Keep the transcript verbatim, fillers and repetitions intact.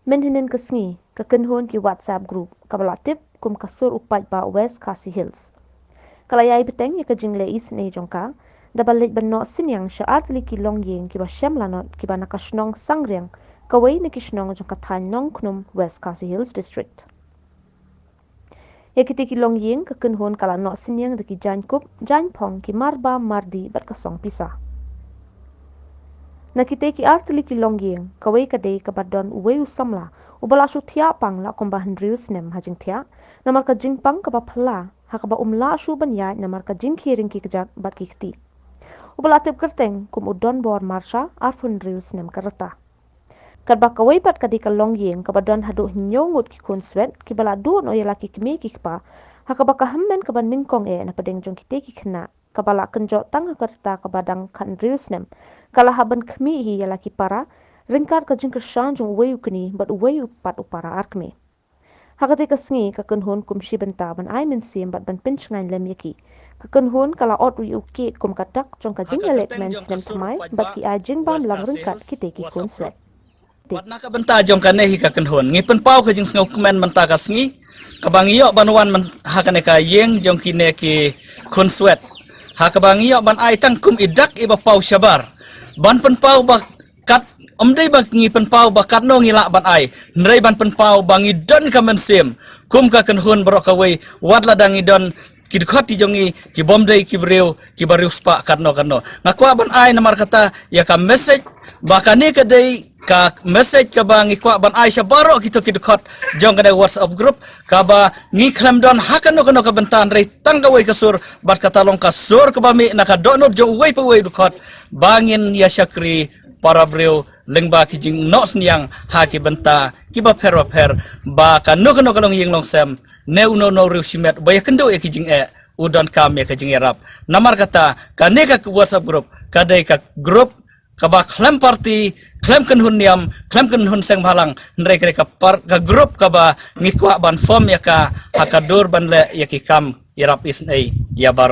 Mynhynnin ka sngi, ka kynhun ki WhatsApp group kaba la tip kum ka Sur u Paidbah West Khasi Hills ka la ïai bteng ïa ka jingleh isynei jong ka da ba leit ban noh synñiang sha artylli ki longïing kiba shem lanot kiba na ka shnong Sangriang, kawei na ki shnong jong ka thaiñ Nongkhnum, West Khasi Hills District. Ïa kitei ki longïing ka kynhun ka la noh synñiang da ki jaiñkup, jaiñphong, ki marbam, mardih bad ka song pisa. Na kitei ki artylli ki longïing, kawei ka dei kaba don uwei u samla uba la shu thiah pang la kumba hynriew snem ha jingthiah namar ka jingpang kaba phylla, ha kaba um lah shuh ban ïaid namar ka jingkhie ring ki kjat bad ki kti, uba la tip kyrteng kum u Donbor Marsha, arphew hynriew snem ka rta. Katba kawei pat ka dei ka longïing kaba don haduh hynñiew ngut ki khun swet kiba la duh noh ïa la ki kmie ki kpa, ha kaba ka hynmen kaba nyngkong eh na pdeng jong kitei ki khynnah, kaba la kynjoh tang ha ka rta kaba dang khathynriew snem, ka la hap ban khmih hi ïa la ki para ryngkat ka jingkyrshan jong uwei u kñi bad uwei u pat u para arkmie. Ha katei ka sngi ka kynhun kum shi bynta ban ai mynsiem bad ban pynshngaiñ lem ïa ki, ka kynhun ka la ot ïa u cake kum ka dak jong ka jingïaleh kmen snem thymmai bad ki ai jingbam lang ryngkat kitei ki khun swet. Bad na ka bynta jong kane hi ka kynhun, ngi pynpaw ka jingsngewkmen mynta ka sngi kaba ngi ïoh ban wan myn-, ha kane ka ïing jong kine ki khun swet, ha kaba ngi ïoh ban ai tang kum i dak iba paw shabar ban pynpaw ba kat, ym dei ba ngi pynpaw ba katno ngi lah ban ai, hynrei ban pynpaw ba ngi don ka mynsiem kum ka kynhun baroh kawei, wat lada ngi don ki dkhot ki jong ngi ki bym dei ki briew kiba riewspah katno katno. Nga kwah ban ai namar kata ïa ka message ba kane ka dei ka message kaba ngi kwah ban ai sha baroh kito ki dkhot jong kane WhatsApp group, kaba ngi khlem don ha kano kano ka bynta hynrei tang kawei ka sur, bad kata long ka sur kaba mih na ka dohnud jong uwei pa uwei u dkhot, ba ngin ïa shakri para briew lyngba ki jingnoh synñiang ha ki bynta kiba pher ba pher, ba kano kano ka longïing longsem ne uno uno u riewshimet ba ïakynduh ïa ki jingeh u donkam ïa ka jingïarap. Namar kata kane ka WhatsApp group ka dei ka group kaba khlem party, khlem kynhun niam, khlem kynhun seng bhalang, hynrei ka dei ka par-, ka group kaba ngi kwah ban form ïa ka ha ka dur ban leh ïa ki kam ïarap isynei ïa baroh.